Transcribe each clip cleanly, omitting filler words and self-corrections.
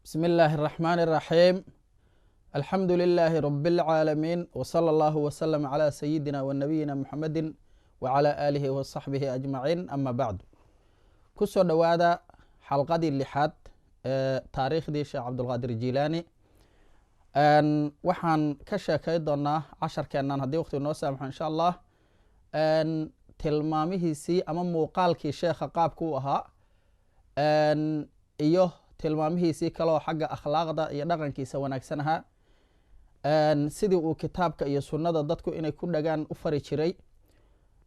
بسم الله الرحمن الرحيم، الحمد لله رب العالمين، وصلى الله وسلم على سيدنا ونبينا محمد وعلى آله وصحبه أجمعين، أما بعد. Kusoo dhowaada xalqadii lixaad ee taariikhdii Sheekh Cabdulqaadir Jilaani. Waxaan ka sheekay doonaa casharkeennan, haddii waqtigu noo saamaxo, insha Allah, tilmaamihiisii ama muuqaalkii sheekha qaabka u ahaa iyo tilmaamihiisii kaloo xagga akhlaaqda iyo dhaqankiisa wanaagsan ahaa, sidii uu kitaabka iyo sunnada dadku inay ku dhagaan u fari jiray,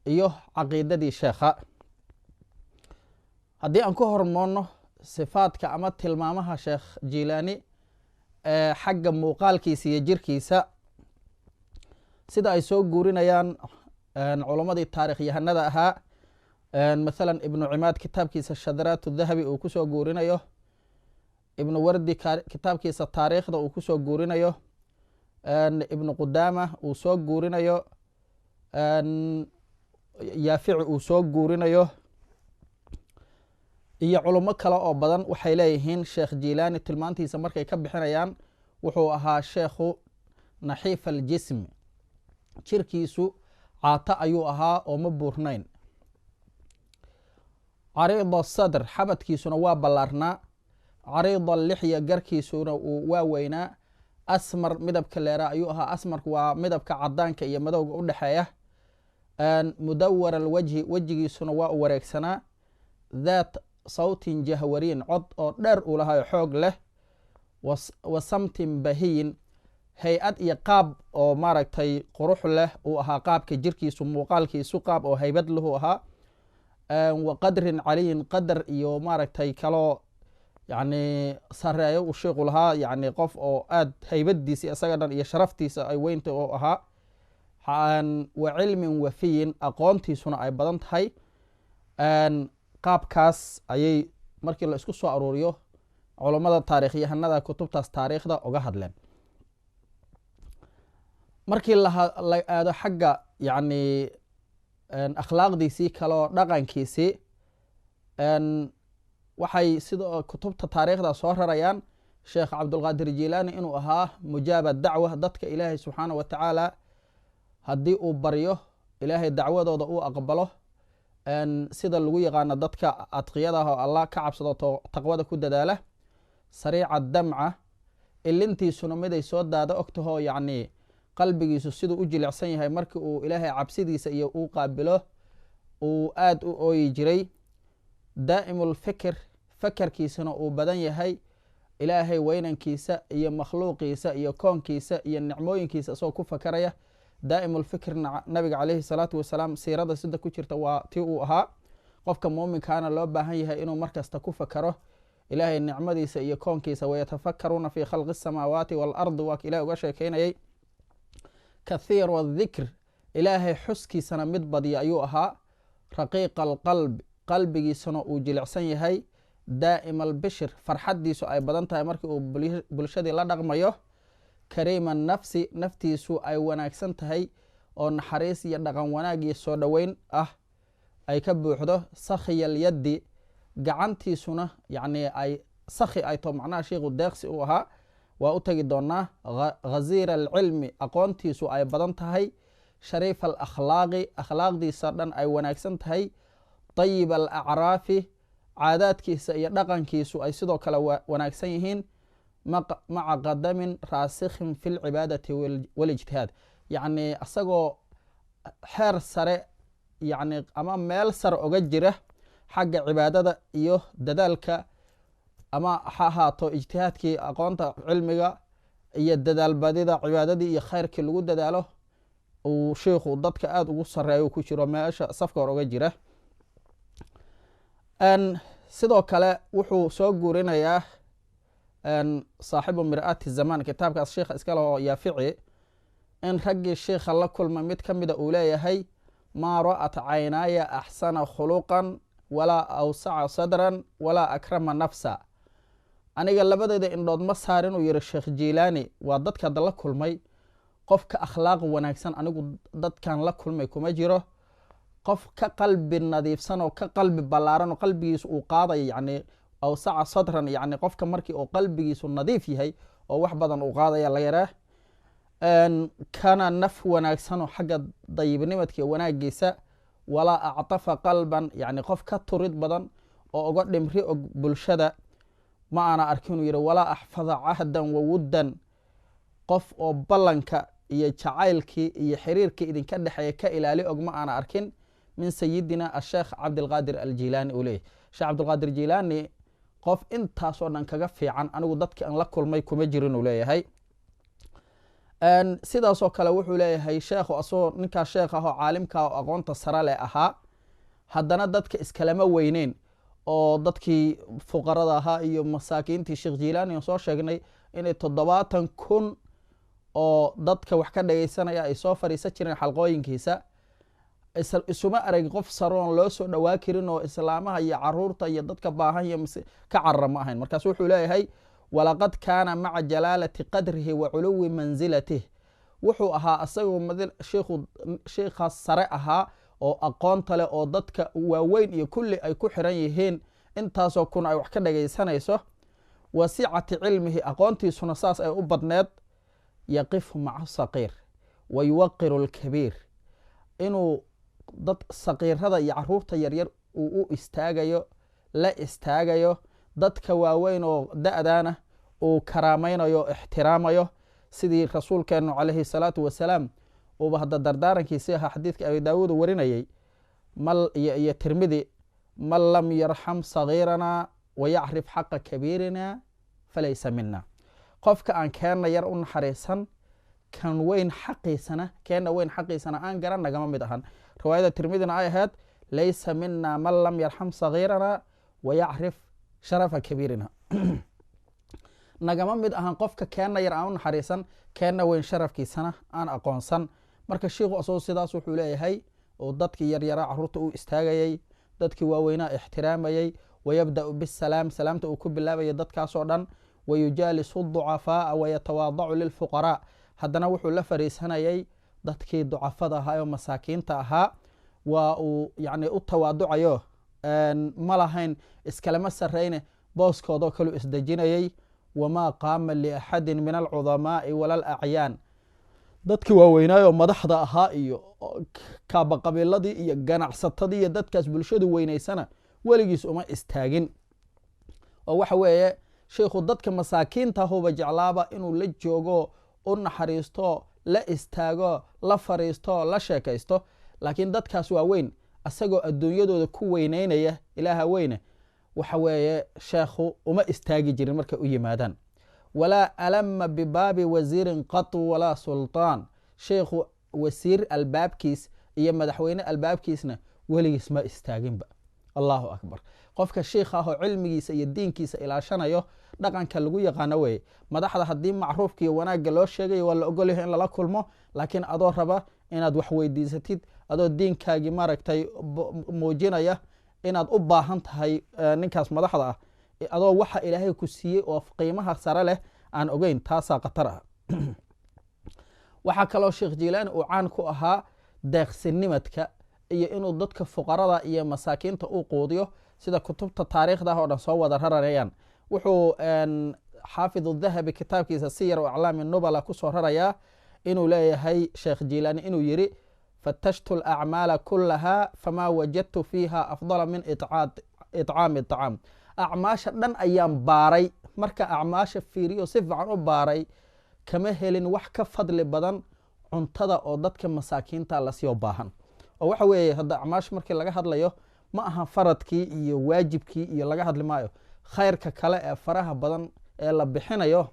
iyo caqiidadii sheekha. Haddii aan ku hormoonno sifaadka ama tilmaamaha Sheekh Jilaani ee xagga muuqaalkiisa iyo jirkiisa, sida ay soo guurinayaan culammadii taarikh yahanada ahaa, mathalan Ibnu Cimaad kitaabkiisa Shadaraat Dahabi uu kusoo guurinayo, Ibnu Wardi kitaabkiisa taariikhda uu kusoo guurinayo, Ibnu Qudaama uu soo guurinayo, Yaafici uu soo guurinayo, iyo culummo kale oo badan, waxay leeyihiin Sheekh Jilaani tilmaantiisa markay ka bixinayaan, wuxuu ahaa sheekhu naxiif aljism, jirkiisu caato ayuu ahaa oo ma buurnayn. Cariida sadr, xabadkiisuna waa ballaarnaa. Cariida lixya, garkiisuna uu waa weynaa. Asmar, midabka leeraa ayuu ahaa. Asmarku waa midabka cadaanka iyo madowga u dhexeeya. Mudawar alwajhi, wejigiisuna waa u wareegsanaa. Dhaat sawtin jahwariin, cod oo dheer uu lahayo, xoog leh. Wa samtin bahiyin, hay-ad iyo qaab oo maaragtay qurux leh uu ahaa. Qaabka jirkiisu, muuqaalkiisu qaab oo haybad lahu ahaa. Wa qadrin caliyin, qadar iyo maaragtay kaloo yani sareeyo uu sheikhu lahaa, yani qof oo aada haybadiisa isaga dhan iyo sharaftiisa ay weynta oo ahaa. Wa cilmin wafiyin, aqoontiisuna ay badan tahay. Qaabkaas ayay markii la isku soo aruuriyo culammada taarikhyahanada kutubtaas taariikhda uga hadleen. Markii la aado xagga yani akhlaaqdiisii kaleo dhaqankiisii, waxay sida kutubta taariikhda soo rarayaan Sheekh Cabdulqaadir Jilaani inuu ahaa mujaaba dacwa, dadka Ilaahay subxaana wa tacaala haddii uu baryo Ilaahay dacwadooda uu aqbalo, sida lagu yaqaano dadka adqiyada ah oo Allah ka cabsado, taqwada ku dadaala. Sariica damca, ilintiisuna miday soo daada ogtahoo, yacni qalbigiisu siduu u jilicsan yahay markii uu Ilaahay cabsidiisa iyo uu qaabilo uu aada u ooyi jiray. Daa'imulfikr, fakerkiisuna uu badan yahay, Ilaahay weynankiisa iyo makhluuqiisa iyo koonkiisa iyo nicmooyinkiisa isagoo ku fakaraya. Daa'imulfikrna nabiga caleyhi salaatu wasalaam siirada sida ku jirta waa tii uu ahaa. Qofka muuminkaana loo baahan yahay inuu markasta ku fakaro Ilaahay nicmadiisa iyo koonkiisa. Wayatafakaruuna fi khalqi asamaawaati waalardi, waa Ilahay uga sheekeynayay. Kathiir adikr, Ilaahay xuskiisana mid badiya ayuu ahaa. Raqiiqa alqalb, qalbigiisuna uu jilicsan yahay. Daa'ima albishir, farxaddiisu ay badan tahay markii uu bulshadii la dhaqmayo. Kariima nafsi, naftiisu ay wanaagsan tahay oo naxariis iyo dhaqan wanaag iyo soo dhoweyn ah ay ka buuxdo. Sakhiya alyaddi, gacantiisuna yacni ay sakhi ay to, macnaha sheikhu deeqsi uu ahaa, waa u tegi doonaa. Ghaziira alcilmi, aqoontiisu ay badan tahay. Shariif alakhlaaqi, akhlaaqdiisa dhan ay wanaagsan tahay. Dayib alacraafi, caadaadkiisa iyo dhaqankiisu ay sidoo kale wanaagsan yihiin. Maca qadamin raasikhin fi lcibaadati walijtihaad, yacni isagoo xeer sare yani ama meel sare oga jira xagga cibaadada iyo dadaalka, ama ha ahaato ijtihaadkii aqoonta cilmiga iyo dadaalbadida cibaadadii iyo khayrkii lagu dadaalo, uu sheikhu dadka aada ugu sareeyo ku jiro, meesha safka hor oga jira. Sidoo kale wuxuu soo guurinayaa saaxibu mir'aati zamaan, kitaabkaas sheikha iska leh oo Yaafici, in raggii sheikha la kulmay mid ka mida uu leeyahay: "Maa ra'at caynaaya axsana khuluqan walaa awsaca sadran walaa akrama nafsa." Aniga labadeeda indhood ma saarin, uu yihi, Sheekh Jilaani waa dadka hadda la kulmay, qof ka akhlaaq wanaagsan anigu dadkan la kulmay kuma jiro, qof ka qalbi nadiifsan oo ka qalbi ballaaran oo qalbigiisa uu qaadayo, yacni Awsaca sadran, yacni qofka markii uu qalbigiisu nadiif yahay oo wax badan uu qaadaya la yaraa, kana naf wanaagsanoo xagga dayibnimadka iyo wanaagiisa. Walaa actafa qalban, yacni qof ka turid badan oo uga dhimri og bulshada ma aana arkin, uu yihi. Walaa axfada cahdan wawuddan, qof oo ballanka iyo jacaylkii iyo xiriirkii idinka dhexeeya ka ilaali og ma aana arkin min sayidina asheekh Cabdilqaadir Aljilaani, uu leeyahy Sheekh Cabdilqaadir Jilaani. Qof intaasoo dhan kaga fiican anigu dadki aan la kulmay kuma jirin, uu leeyahay. Sidaasoo kale wuxuu leeyahay sheekhu, asagoo ninkaas sheekh ah oo caalimka oo aqoonta sare leh ahaa, haddana dadka iskalama weyneyn oo dadkii fuqarada ahaa iyo masaakiintii Sheekh Jilaani aan soo sheegnay inay 70,000 oo dadka wax ka dhageysanaya ay soo fadhiisan jireen xalqooyinkiisa, isuma arag qof saroon loo soo dhowaa karin oo islaamaha iyo caruurta iyo dadka baahan iyo ka carara ma ahayn. Markaas wuxuu leeyahay: walaqad kaana maca jalaalati qadrihi wa culuwi mansilatih, wuxuu ahaa isagoo shiikhu sheikhaas sare ahaa oo aqoonta leh oo dadka waaweyn iyo kulli ay ku xiran yihiin, intaasoo kun ay wax ka dhagaysanayso, wasicati cilmihi, aqoontiisuna saas ay u badneed, yaqifu maca saqiir wa yuwaqiru alkabiir, inuu dad saqiirada iyo caruurta yaryar uu u istaagayo, la istaagayo, dadka waaweyn oo da-daana uu karaamaynayo, ixtiraamayo, sidii rasuulkeenu calayhi salaatu wasalaam uuba hadda dardaarankiisi ahaa, xadiidka Abi Daawuud uu warinayey mal iyo Tirmidi: man lam yarxam sagiirana wayacrif xaqa kabiirina falaysa mina. Qofka aan keenna yar u naxariisan, kan weyn xaqiisana, keenna weyn xaqiisana aan garan, nagama mid ahan. Riwaayada Tirmidina ay ahayd: laysa mina man lam yarxam sagiirana wayacrif sharafa kabiirina. Nagama mid ahan qofka keenna yar aan u naxariisan, keenna weyn sharafkiisana aan aqoonsan. Marka shiikhu asagoo sidaas wuxuu leeyahay oo dadkii yaryaraa caruurta u istaagayey, dadkii waaweynaa ixtiraamayey, wayabda'u bisalaam, salaamta uu ku bilaabayay dadkaasoo dhan, wayujaalisu ducafaa'a wayatawaadacu lilfuqaraa, haddana wuxuu la fariisanayay dadkii ducafada ahaa oo masaakiinta ahaa, waa uu yani u tawaaducayo, ma lahayn iskalama sarreyne, booskoodoo kaleu isdejinayey. Wamaa qaama liaxadin min alcudamaa'i wala alacyaan, dadkii waaweynaayoo madaxda ahaa iyo kaabaqabiiladii iyo ganacsatadii iyo dadkaas bulshadu weynaysana weligiis uma istaagin. Oo waxa weeye sheikhu dadka masaakiinta huba jeclaaba inuu la joogo, u naxariisto, la istaago, la fariisto, la sheekaysto, laakiin dadkaas waaweyn asagoo adduunyadooda ku weyneynaya Ilaaha weyne, waxa weeye sheekhu uma istaagi jirin markay u yimaadaan. Walaa alama bibaabi wasiirin qatu walaa sultaan, sheikhu wasiir albaabkiis iyo madaxweyne albaabkiisna weligiis ma istaaginba. Allahu akbar! Qofka shiikha ah oo cilmigiisa iyo diinkiisa ilaashanayo dhaqanka lagu yaqaano weeye. Madaxda haddii macruufka iyo wanaagga loo sheegayo waa la ogolyahay in lala kulmo, laakiin adoo raba inaad wax weydiisatid, adoo diinkaagii maaragtay muujinaya inaad u baahan tahay ninkaas madaxda ah, adoo waxa Ilaahay ku siiyey oo qiimaha sare leh aan ogeyn, taasaa khatar ah. Waxaa kaloo Sheekh Jilaani uu caan ku ahaa deeqsinimadka iyo inuu dadka fuqarada iyo masaakiinta u quudiyo, sida kutubta taariikhda ah oo dhan soo wada rarayaan. Wuxuu Xaafid Dahabi kitaabkiisa Siyar Aclaami Nubala kusoo rarayaa inuu leeyahay Sheekh Jilaani inuu yiri: fatashtu alacmaala kulaha famaa wajadtu fiiha afdala min iطcaami acaam. Acmaasha dhan ayaan baaray, marka acmaasha fiiriyo si fiican u baaray, kama helin wax ka fadli badan cuntada oo dadka masaakiinta lasii baahan. Oo waxa weeye hadda acmaasha markii laga hadlayo ma aha faradkii iyo waajibkii iyo laga hadli maayo, khayrka kale ee faraha badan ee la bixinayo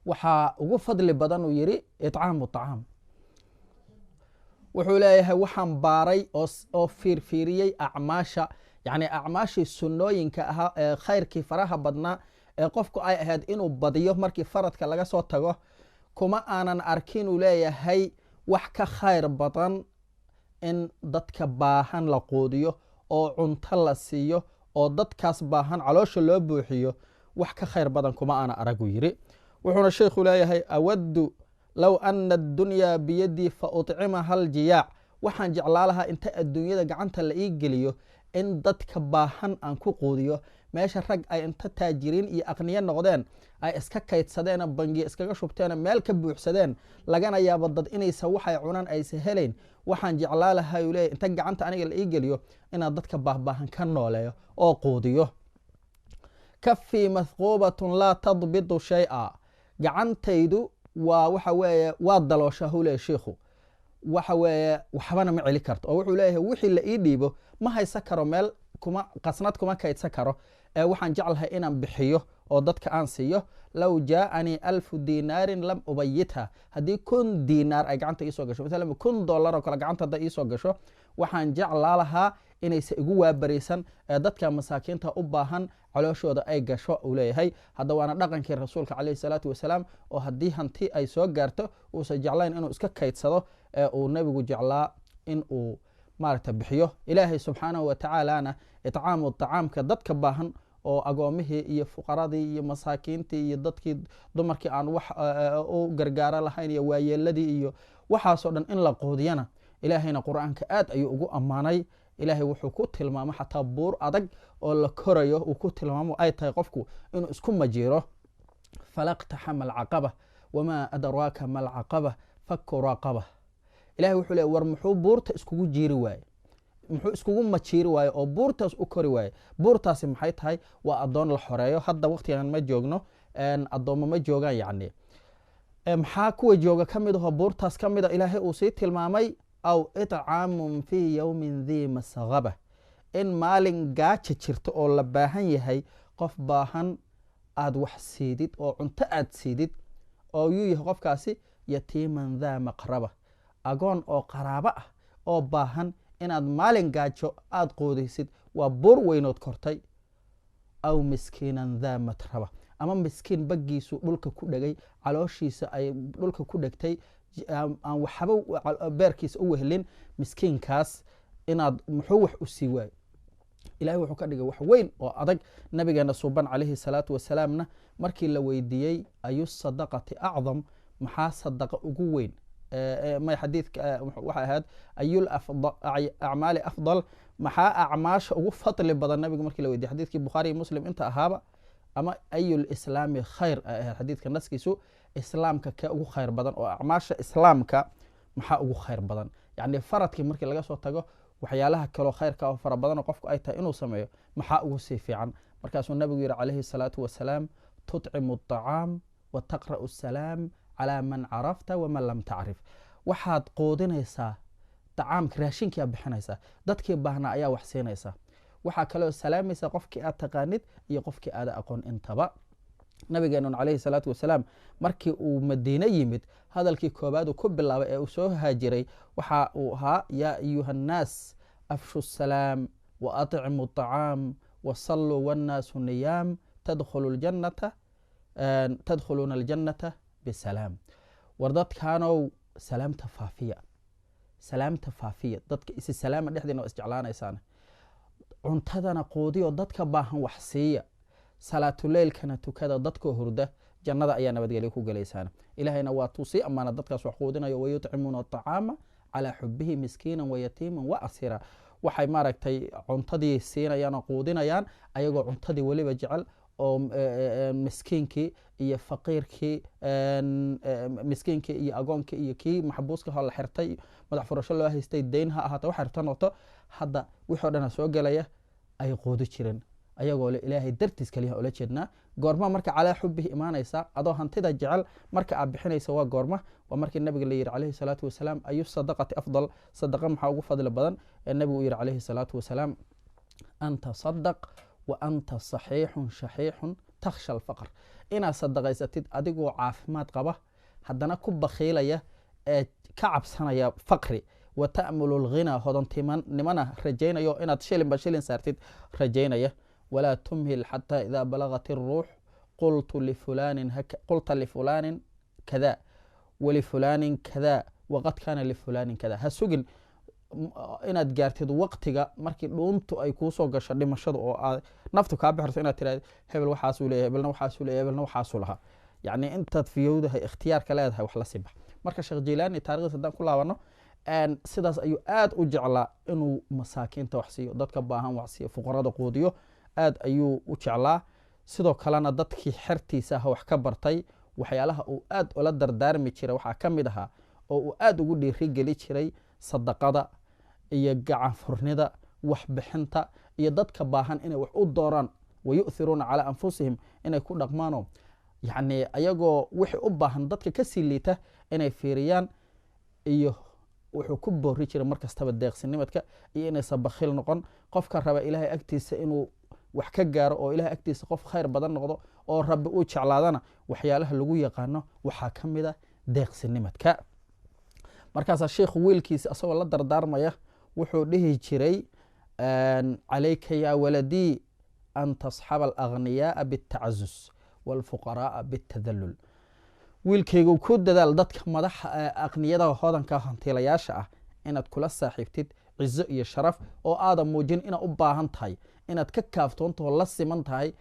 waxaa ugu fadli badan, uu yiri, icaamu acaam. Wuxuu leeyahay waxaan baaray oo fiirfiiriyey acmaasha, yacni acmaashii sunnooyinka ahaa ee khayrkii faraha badnaa ee qofku ay ahayd inuu badiyo markii faradka laga soo tago, kuma aanan arkin, uu leeyahay, wax ka khayr badan in dadka baahan la quudiyo oo cunto la siiyo oo dadkaas baahan caloosha loo buuxiyo, wax ka khayr badan kuma aana aragu yiri. Wuxuuna sheikhu leeyahay: awaddu low ana addunyaa biyadii fa uطcimaha aljiyaac. Waxaan jeclaa lahaa inta adduunyada gacanta la ii geliyo in dadka baahan aan ku quudiyo. Meesha rag ay inta taajiriin iyo aqniyo noqdeen ay iska kaydsadeen, bangiya iskaga shubteen, meel ka buuxsadeen, lagana yaabo dad inaysa waxay cunaan aysa helayn, waxaan jeclaa lahaa, uu leeyahy, inta gacanta aniga la ii geliyo inaan dadka baahbaahan ka nooleeyo oo quudiyo. Kafii mathquubatun laa tadbidu shay-a, gacantaydu waa waxa weeye waa daloosha, huu leeyahy shiikhu, waxa weeye waxbana ma celi karto. Oo wuxuu leeyahay wixii la ii dhiibo ma haysan karo, meel kuma qasnad kuma kaydsan karo, ee waxaan jeclahay inaan bixiyo oo dadka aan siiyo. Low jaaanii 1000 diinaarin lam ubayitha, haddii 1000 diinaar ay gacanta iisoo gasho, masalan $1000 oo kale gacanta hadda iisoo gasho, waxaan jeclaa lahaa inaysa igu waabaraysan ee dadka masaakiinta u baahan calooshooda ay gasho, uu leeyahay. Hadda waana dhaqankii rasuulka caleyhi salaatu wasalaam, oo haddii hanti ay soo gaarto uusan jeclayn inuu iska kaydsado ee uu nebigu jeclaa in uu maaragta bixiyo. Ilaahay subxaanahu watacaalana itcaamu tacaamka dadka baahan oo agoomihii iyo fuqaradii iyo masaakiintii iyo dadkii dumarkii aan wax u gargaaro lahayn iyo waayeeladii iyo waxaasoo dhan in la quudiyana, ilaahayna qur-aanka aad ayuu ugu ammaanay. Ilaahay wuxuu ku tilmaamay xataa buur adag oo la korayo uu ku tilmaamo ay tahay qofku inuu isku majiiro: falaqtaxama alcaqaba wamaa adraaka ma alcaqaba faku raqaba. Ilahay wuxuu leey, war muxuu buurta iskugu jiiri waaye, muxuu iskugu majiiri waaye oo buurtaas u kori waaye? Buurtaasi maxay tahay? Waa addoon la xoreeyo. Hadda waqtigan ma joogno, addoommo ma joogaan, yacni maxaa kuwa jooga ka mid ahoo buurtaas ka mid a ilaahay uu sii tilmaamay? Aw itcaamun fii yowmin dii masqaba, in maalin gaaja jirto oo la baahan yahay qof baahan aada wax siidid oo cunto aad siidid, oo yuu yahay qofkaasi? Yatiiman daa maqraba, agoon oo qaraabo ah oo baahan inaad maalin gaajo aada quudaysid, waa buur weynood kortay. Aw miskiinan daa matraba, ama miskiin baggiisu dhulka ku dhegay, calooshiisa ay dhulka ku dhegtay, aan waxba beerkiisa u wehelin, miskiinkaas inaad muxuu wax u sii waayo? Ilahay wuxuu ka dhigay wax weyn oo adag. Nabigeena suuban calayhi salaatu wasalaamna markii la weydiiyey ayu sadaqati acdam, maxaa sadaqa ugu weyn, may xadiidka waxay ahayd ayul acmaali afdal, maxaa acmaasha ugu fadli badan, nabigu markii la weydiiyey, xadiidkii Bukhaari iyo Muslim inta ahaaba, ama ayul islaami khayr ay ahayd xadiidka naskiisu, islaamka kee ugu khayr badan oo acmaasha islaamka maxaa ugu khayr badan, yacni faradkii markii laga soo tago waxyaalaha kaloo khayrka oo fara badan oo qofku ay tahay inuu sameeyo, maxaa ugu sii fiican? Markaasuu nabigu yihi calayhi salaatu wasalaam: tutcimu aطacaam wa taqra'u asalaam calaa man carafta waman lam tacrif. Waxaad quudinaysaa tacaamka, raashinkiiaad bixinaysaa, dadkii baahnaa ayaa wax siinaysaa, waxaa kaloo salaamaysaa qofkii aad taqaanid iyo qofkii aada aqoon intaba. Nabigeenun calayhi salaatu wasalaam markii uu madiine yimid, hadalkii koobaad uu ku bilaabay ee uu soo haajiray waxa uu ahaa: yaa ayuha annaas afshu salaam wa atcimu aطacaam wasalluu wannaasu niyaam tadkhuluuna aljannata bisalaam. War dadkaanow, salaamta faafiya, salaamta faafiya, dadka isi salaama dhexdiina waa isjeclaanaysaan, cuntadana quudiyo dadka baahan wax siiya, salaatuleylkana tukada dadkoo hurda, jannada ayaa nabadgelyo ku gelaysaan. Ilaahayna waa tuu sii ammaana dadkaas wax quudinayo: wayutcimuuna aطacaama calaa xubihi miskiina wayatiima wa asira. Waxay maaragtay cuntadii siinayaan oo quudinayaan ayagoo cuntadii weliba jecel oo miskiinkii iyo faqiirkii, miskiinkii iyo agoonkii iyo kii maxbuuska ho la xirtay, madax furasho loo haystay, dayn ha ahaata, wax xirta noqoto, hadda wixii o dhan soo gelaya ay quudi jireen ayagoo le ilaahay dartiis kaliya ula jeednaa. Goorma marka calaa xubihi imaanaysa adoo hantida jecel marka aad bixinaysa? Waa goorma? Waa markii nabiga la yidhi calayhi salaatu wasalaam: ayu sadaqati afdal, sadaqa maxaa ugu fadli badan? Ee nabigu uu yihi calayhi salaatu wasalaam: anta sadaq wa anta saxiixun shaxiixun takhsha alfaqr. Inaad sadaqaysatid adigoo caafimaad qaba, haddana ku bakhiilaya ee ka cabsanaya faqri, wa ta'mulu alghinaa, hodantinimana rajaynayo, inaad shilinba shilin saartid rajaynaya. Walaa tumhil xataa idaa balagat iruux qulta lifulaanin kada walifulaanin kada waqad kaana lifulaanin kada. Ha sugin inaad gaartid waqtiga markii dhuuntu ay kuusoo gasho dhimashadu oo aad naftu kaa bixirto inaad tirahdo hebel waxaasuu leeyahay, hebelna waxaasuu leeyahay, hebelna waxaasuu lahaa. Yacni intaad fiyowdahay ikhtiyaarka leedahay wax la sii bax. Marka Sheekh Jilaani taarikhdiis haddaan ku laabano, sidaas ayuu aad u jeclaa inuu masaakiinta wax siiyo, dadka baahan wax siiyo, fuqarada quudiyo. Aad ayuu u jeclaa. Sidoo kalena dadkii xertiisa ah wax ka bartay, waxyaalaha uu aad ula dardaarmi jiray waxaa ka mid ahaa oo uu aada ugu dhiirigeli jiray sadaqada iyo gacanfurnida, waxbixinta iyo dadka baahan inay wax u dooraan, wayu'thiruuna calaa anfusihim, inay ku dhaqmaanoo yacni ayagoo wixii u baahan dadka kasii liita inay fiiriyaan. Iyo wuxuu ku boori jiray mar kastaba deeqsinimadka iyo inaysan bakhil noqon. Qofka raba Ilaahay agtiisa inuu wax ka gaaro oo Ilahay agtiisa qof khayr badan noqdo oo Rabbi uu jeclaadana, waxyaalaha lagu yaqaano waxaa ka mid a deeqsinimadka. Markaasaa sheikhu wiilkiisa asagoo la dardaarmaya wuxuu dhihi jiray: "Calayka yaa waladii an tasxaba alaghniyaaa biاtacazus wاlfuqaraaa biاtadalul." Wiilkaygu, ku dadaal dadka madaxa aqniyada, hodanka, hantiilayaasha ah inaad kula saaxiibtid cizo iyo sharaf, oo aadan muujin inaad u baahan tahay, inaad ka kaaftoontaho la siman tahay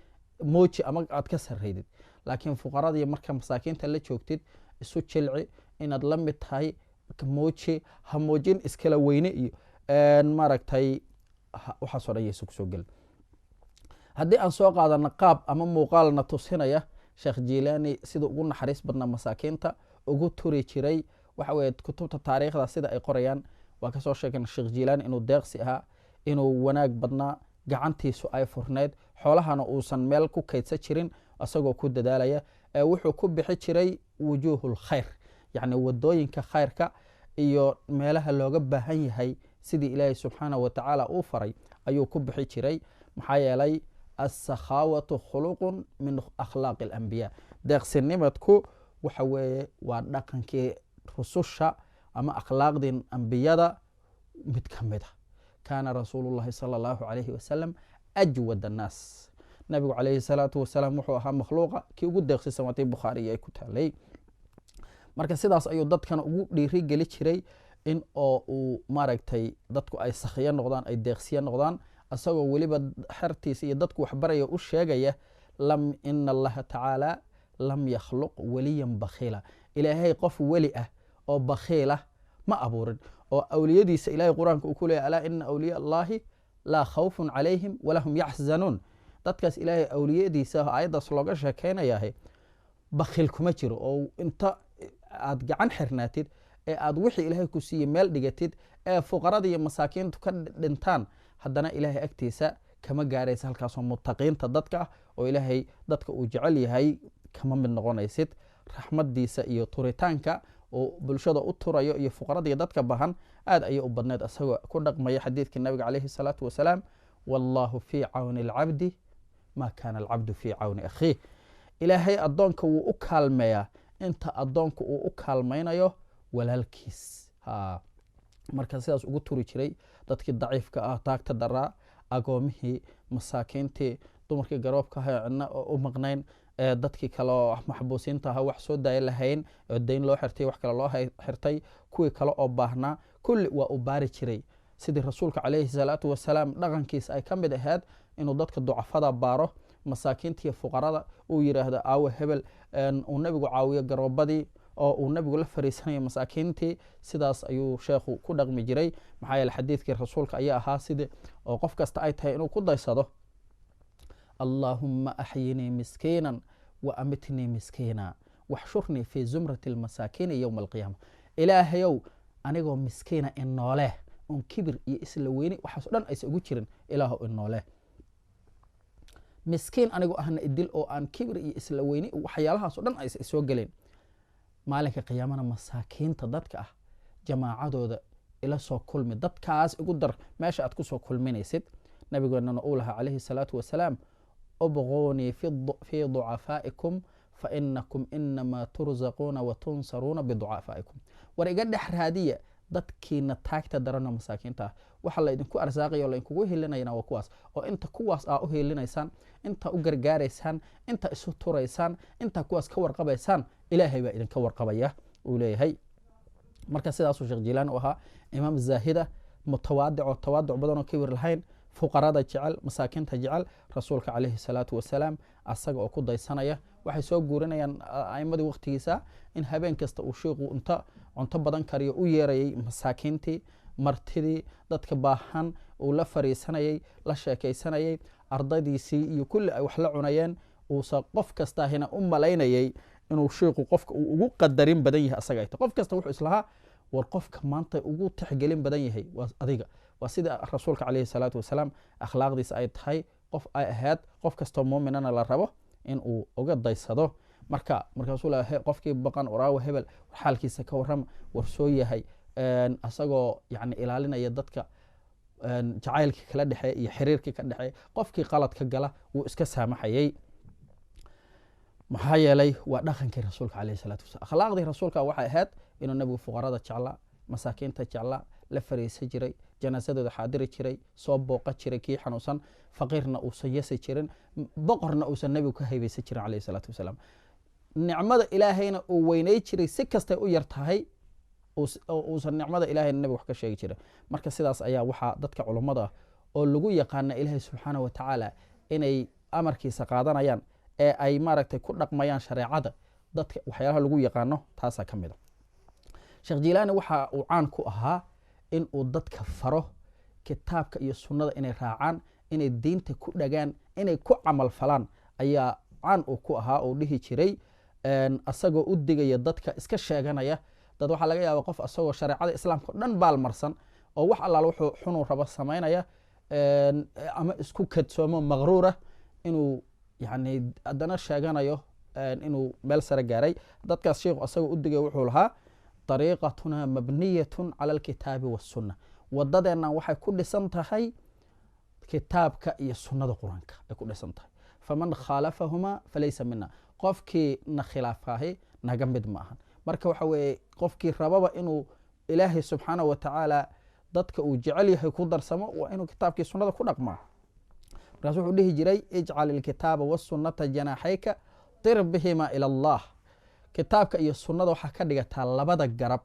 muuji ama aad ka sarraydid. Laakiin fuqaradii marka masaakiinta la joogtid, isu jilci, inaad la mid tahay muuji, ha muujin iskala weyne iyo maaragtay waxaasoo dhan yaysa kusoo gelin. Haddii aan soo qaadano qaab ama muuqaalna tusinaya Sheekh Jilaani sida ugu naxariis badnaa, masaakiinta ugu turi jiray, waxa weye kutubta taariikhda sida ay qorayaan waa kasoo sheegeen Sheekh Jilaani inuu deeqsi ahaa, inuu wanaag badnaa, gacantiisu ay furneyd, xoolahana uusan meel ku kaydsan jirin, isagoo ku dadaalaya ee wuxuu ku bixi jiray wujuuhul khayr, yacni wadooyinka khayrka iyo meelaha looga baahan yahay, sidii Ilaahay subxaanahu watacaala uu faray ayuu ku bixi jiray. Maxaa yeelay assakhaawatu khuluqun min akhlaaqi alambiyaa, deeqsinimadku waxa weeye waa dhaqankii rususha ama akhlaaqdii ambiyada mid ka mid a. Kaana rasuulu llahi sala allahu calayhi wasalam ajwad annaas, nabigu calayhi salaatu wasalaam wuxuu ahaa makhluuqa kii ugu deeqsisan, waatii Bukhaariyo ay ku taalay. Marka sidaas ayuu dadkana ugu dhiiri geli jiray in oo uu maaragtay dadku ay sakhiyo noqdaan, ay deeqsiyo noqdaan, isagoo weliba xertiisa iyo dadku waxbaraya u sheegaya lam ina Allaha tacaala lam yakhluq weliyan bakhiila, Ilaahay qof weli ah oo bakhiila ma abuurin, oo awliyadiisa Ilahay Qur-aanka uu ku leeyay: "Alaa ina awliya Allahi laa khawfun calayhim walaa hum yaxzanuun." Dadkaas Ilaahay awliyadiisa aayaddaas looga sheekeynayahay bakhiil kuma jiro. Oo inta aad gacan xirnaatid ee aad wixii Ilaahay ku siiyey meel dhigatid ee fuqarada iyo masaakiintu ka dhintaan, haddana Ilaahay agtiisa kama gaaraysa halkaasoo mutaqiinta dadka ah oo Ilaahay dadka uu jecel yahay kama mid noqonaysid. Raxmadiisa iyo turitaanka oo bulshada u turayo iyo fuqarada iyo dadka bahan aad ayay u badneyd, isagoo ku dhaqmaya xadiidkii nabiga calayhi salaatu wasalaam: "Wallahu fii cawni alcabdi ma kaana alcabdu fii cawni akhiih." Ilaahay addoonka wuu u kaalmeeyaa inta addoonku uu u kaalmaynayo walaalkiis. Marka sidaas ugu turi jiray dadkii daciifka ah, taagta daraa, agoomihii, masaakiintii, dumarkii garoobka aha cidna u maqnayn, dadkii kale oo maxbuusiinta ahaa, wax soo daaya lahayn oo dayn loo xirtay, wax kale loo xirtay, kuwii kale oo baahnaa, kulli waa u baari jiray, sidii rasuulka calayhi salaatu wasalaam dhaqankiisa ay ka mid ahayd inuu dadka ducafada baaro, masaakiinta iyo fuqarada, uu yidhaahdo aawe hebel, uu nabigu caawiyo garoobadii oo uu nabigu la fariisanayo masaakiintii. Sidaas ayuu sheekhu ku dhaqmi jiray, maxaa yeele xadiidkii rasuulka ayaa ahaa sidii oo qof kasta ay tahay inuu ku daysado: "Allaahumma axyinii miskiinan wa amitnii miskiina waxshurnii fii zumrati almasaakiini yowma alqiyaama." Ilaahayow, anigoo miskiina inooleh, oon kibir iyo isla weyni waxaas o dhan aysa ugu jirin, Ilaahow inooleh, miskiin anigoo ahna idil oo aan kibir iyo isla weyni waxyaalahaas o dhan aysa isoo gelin, maalinka qiyaamana masaakiinta dadka ah jamaacadooda ila soo kulmi, dadkaas igu dar meesha aad kusoo kulminaysid. Nabigeenana uu lahaa calayhi salaatu wasalaam: "Ubquunii fii ducafaa'ikum fainakum inamaa turzaquuna wa tunsaruuna biducafaa'ikum." War iga dhex raadiya dadkiina taagta darano, masaakiinta ah, waxa laydinku arsaaqaya o laydinkugu hilinayana waa kuwaas, oo inta kuwaas aa u hilinaysaan, inta u gargaaraysaan, inta isu turaysaan, inta kuwaas ka warqabaysaan, Ilaahay baa idinka warqabaya, uu leeyahay. Marka sidaasuu Sheekh Jilaan u ahaa imaam zaahida, mutawaadic oo tawaaduc badan oo kibir lahayn, fuqarada jecel, masaakiinta jecel, rasuulka calayhi salaatu wasalaam asaga oo ku daysanaya. Waxay soo guurinayaan aimadii waqtigiisa in habeen kasta uu sheikhu inta cunto badan kariyo u yeerayay masaakiintii, martidii, dadka baahan uu la fariisanayay, la sheekaysanayay, Ardaydiisii iyo kulli ay wax la cunayeen, uusan qof kastaahina u malaynayay inuu shiiku qofka uu ugu qadarin badan yahay asaga ay tahay. Qof kasta wuxuu islahaa, war qofka maanta ugu tixgelin badan yahay waa adiga. Waa sida rasuulka calayhi salaatu wasalaam akhlaaqdiisa ay tahay, qof ay ahayd qof kastoo muuminana la rabo in uu uga daysado. Marka markaasuu la qofkii baqan waraawa hebel xaalkiisa ka warrama, war soo yahay, asagoo yani ilaalinaya dadka jacaylkii kala dhexeeya iyo xiriirkii ka dhexeeya. Qofkii qalad ka gala wuu iska saamaxayay, maxaa yeelay waa dhaqankii rasuulka calayhi salaatu wasalam. Akhlaaqdii rasuulka waxay ahayd inuu nabigu fuqarada jeclaa, masaakiinta jeclaa, la fariisan jiray, janaasadooda xaadiri jiray, soo booqa jiray kii xanuunsan, faqiirna uusan yasi jirin, boqorna uusan nebigu ka haybeysan jirin calayhi salaatu wasalaam. Nicmada ilaahayna uu weyney jiray si kastay u yar tahay, uusan nicmada ilahayna nebigu wax ka sheegi jirin. Marka sidaas ayaa waxaa dadka culummada ah oo lagu yaqaana ilaahay subxaana wa tacaala inay amarkiisa qaadanayaan ee ay maaragtay ku dhaqmayaan shareecada, dadka waxyaalaha lagu yaqaano taasaa ka mid a. Sheekh Jilaani waxa uu caan ku ahaa in uu dadka faro kitaabka iyo sunnada inay raacaan, inay diinta ku dhagaan, inay ku camal falaan ayaa caan uu ku ahaa. Uu dhihi jiray asagoo u digaya dadka iska sheeganaya. Dad waxaa laga yaaba qof asagoo shareecada islaamka o dhan baalmarsan oo wax allaal wuxuu xunuu rabo samaynaya ama isku kadsoomo maqruura inuu yani haddana sheeganayo inuu meel sare gaaray. Dadkaas sheikhu asagoo u digaya wuxuu lahaa: dariiqatuna mabniyatun cala alkitaabi wasunna. Wadadeennan waxay ku dhisan tahay kitaabka iyo sunnada qur-aanka ay ku dhisan tahay. Faman khaalafahuma falaysa mina, qofkii na khilaafaahi naga mid ma ahan. Marka waxa weeye qofkii rababa inuu ilaahay subxaana wa tacaala dadka uu jecel yahay ku darsamo waa inuu kitaabkii sunnada ku dhaqmaa. Markaas wuxuu dhihi jiray: ijcal ilkitaaba wasunnata janaaxayka tir bihima ila allah. Kitaabka iyo sunnada waxaa ka dhigataa labada garab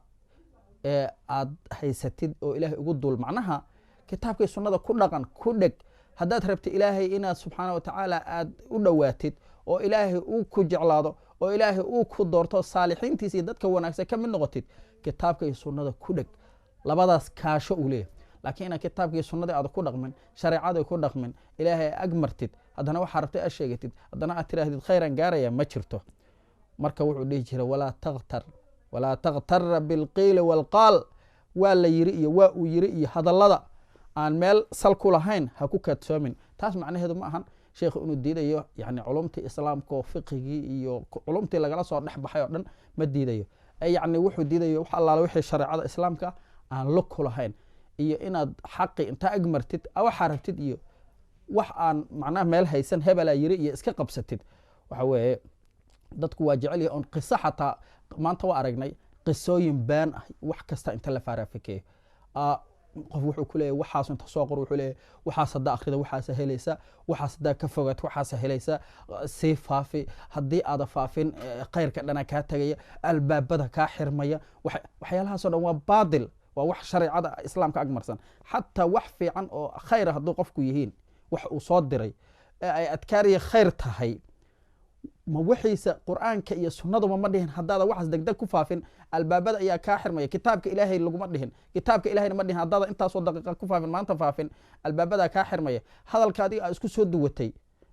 ee aad haysatid oo ilaahay ugu duul. Macnaha kitaabka iyo sunnada ku dhaqan, ku dheg. Haddaad rabti ilaahay inaad subxaana wa tacaala aad u dhowaatid oo ilaahay uu ku jeclaado oo ilaahay uu ku doorto, saalixiintiisa iyo dadka wanaagsan ka mid noqotid, kitaabka iyo sunnada ku dheg, labadaas kaasho uu leeyahay. Laakiin inaad kitaabka iyo sunnadii aad ku dhaqmin, shareecadii ku dhaqmin, ilaahay ag martid, haddana waxaa rabtay aad sheegatid, haddana aad tiraahdid khayraan gaaraya, ma jirto. Marka wuxuu dhihi jiray: walaa taktar walaa takhtara bilqiili waalqaal. Waa la yiri iyo waa uu yiri iyo hadallada aan meel sal ku lahayn ha ku kadsoomin. Taas macnaheedu ma ahan sheekhu inuu diidayo yani culumtii islaamka oo fiqigii iyo culumtii lagala soo dhex baxay oo dhan ma diidayo. Yacni wuxuu diidayo wax allaala wixii shareecada islaamka aan lug ku lahayn iyo inaad xaqi intaa ag martid waxaa rabtid iyo wax aan macnaha meel haysan, hebelaa yiri iyo iska qabsatid. Waxa weeye dadku waa jecel yahay on qiso, xataa maanta waa aragnay qisooyin been ah, wax kasta inta la faaraafikeeyo. Qof wuxuu ku leeyahy waxaas inta soo qor, wuxuu leeyahy waxaas haddaa akhrida waxaasa helaysa, waxaas haddaa ka fogaat waxaasa helaysa, sii faafi, haddii aada faafin khayrka dhana kaa tegaya, albaabada kaa xirmaya. Waxyaalahaasoo dhan waa baadil, waa wax shareecada islaamka agmarsan. Xataa wax fiican oo khayra hadduu qofku yihiin wax uu soo diray ee ay adkaariya khayr tahay, ma wixiisa qur-aanka iyo sunnaduba ma dhihin haddaada waxaas degdeg ku faafin albaabada ayaa kaa xirmaya. Kitaabka ilaahay laguma dhihin, kitaabka ilahayna ma dhihin haddaada intaasoo daqiiqa ku faafin, maanta faafin, albaabada kaa xirmaya. Hadalka adiga aa isku soo duwatay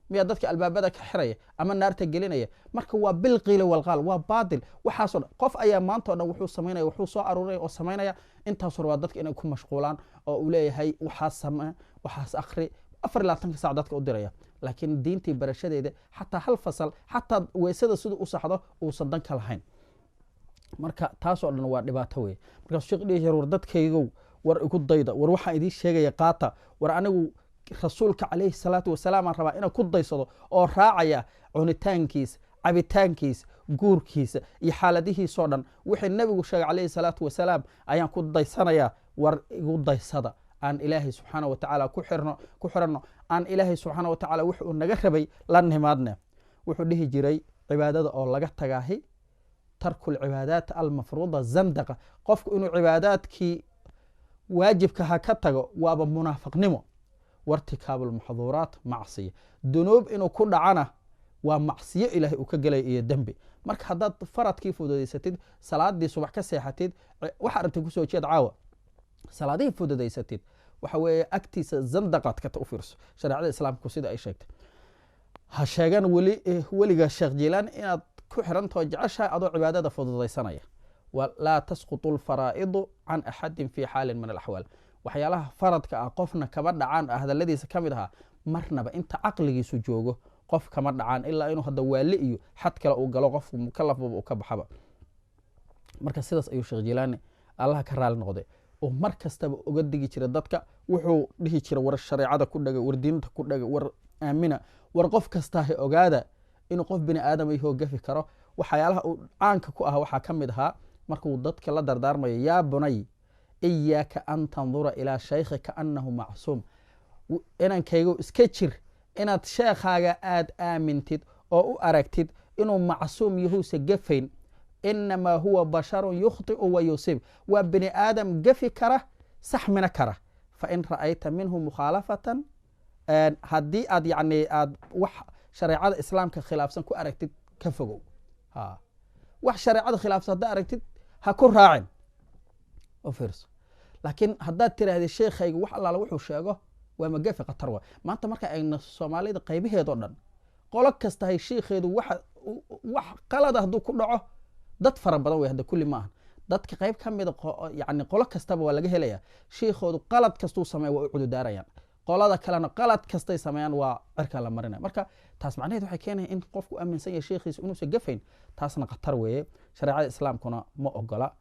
miyaa dadka albaabada ka xiraya ama naarta gelinaya? Marka waa bilqiila walqaal, waa baadil waxaasoo dhan. Qof ayaa maanta o dhan wuxuu samaynaya, wuxuu soo aruuray oo samaynaya intaasoo rabaa dadka inay ku mashquulaan oo uu leeyahay waxaas same, waxaas akhri, 24-ka saac dadka u diraya. Laakiin diintii barashadeeda xataa hal fasal, xataa weysada siduu u saxdo uusan dan ka lahayn. Marka taasoo dhan waa dhibaato wey. Markaasuu sheekh dhihi jiray: war dadkaygow, war igu dayda, war waxaan idiin sheegaya qaata, war anigu rasuulka calayhi salaatu wasalaam aan rabaa inaan ku daysado oo raacaya cunitaankiisa, cabitaankiisa, guurkiisa iyo xaaladihiisoo dhan. Wixii nebigu sheegay calayhi salaatu wasalaam ayaan ku daysanayaa, war igu daysada, aan ilaahay subxaana wa tacaala ku xirno, ku xiranno, aan ilaahay subxaana wa tacaala wix uu naga rabay la nimaadne. Wuxuu dhihi jiray: cibaadada oo laga tagaahi, tarku lcibaadaat almafruuda zandaqa. Qofku inuu cibaadaadkii waajibka ha ka tago waaba munaafiqnimo. Wartikaabu lmaxduuraat macsiya, dunuub inuu ku dhacana waa macsiyo ilaahay uu ka gelaya iyo dembi. Marka haddaad faradkii fududaysatid, salaadii subax ka seexatid, waxa aragtay kusoo jeed caawa, salaadihii fududaysatid, Waxa weeye agtiisa zandaqaad ka u fiirso shareecada islaamku sida ay sheegtay. Ha sheegan weli weliga Sheekh Jiilaani inaad ku xirantaho jeceshahay adoo cibaadada fududaysanaya. Laa tasqutu alfaraa'idu can axadin fi xaalin min alaxwaal. Waxyaalaha faradka ah qofna kama dhacaan, hadaladiisa ka mid ahaa, marnaba inta caqligiisu joogo qof kama dhacaan, ilaa inuu hadda waali iyo xad kale uu galo, qofku mukalafbaba uu ka baxaba. Marka sidaas ayuu Sheekh Jiilaani, Allaha ka raali noqday, oo mar kastaba uga digi jira dadka. Wuxuu dhihi jira: war shareecada ku dhaga, war diinta ku dhaga, war aamina, war qof kastaahi ogaada inuu qof bini aadam yahoo gafi karo. Waxyaalaha uu caanka ku ah waxaa ka mid ahaa markuu dadka la dardaarmayo: yaa bunay, iyaaka an tandura ilaa shaykhika annahu macsuum. Inankaygu, iska jir inaad sheekhaaga aad aamintid oo u aragtid inuu macsuum yahuusa gafayn. Inamaa huwa basharun yukhطi'u wa yusiib. Waa bini aadam gafi kara, saxmina kara. Fain ra'ayta minhu mukhaalafatan, haddii aad yani aad wax shareecada islaamka khilaafsan ku aragtid, ka fogow. Wax shareecada khilaafsan haddaa aragtid, ha ku raacin, u fiirso. Laakiin haddaad tiraahda sheekhayga wax allaala wuxuu sheego waa magafi, khatar wa. Maanta marka ayna Soomaalida qaybaheedoo dhan, qolo kastahay sheikheedu waxa wax qalada hadduu ku dhaco, dad fara badan wey hadda, kulli maaha, dadka qayb ka mida, yani qolo kastaba waa laga helaya, shiikhoodu qalad kastuu sameeya waa u cududaarayaan, qolada kalena qalad kastay sameeyaan waa cirkaa la marinaya. Marka taas macnaheed waxay keenaya in qofku aaminsan yahay sheikhiisa inuusan gafayn. Taasna khatar weeye, shareecada islaamkuna ma ogola.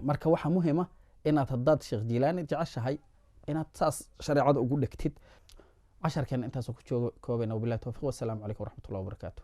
Marka waxaa muhima inaad haddaad Sheekh Jiilaani jeceshahay inaad saas shareecada ugu dhegtid. Casharkeena intaasoo ku joogo koobayna. Wabillahi towfiq, wasalaamu calaykum waraxmat ullah wabarakaatu.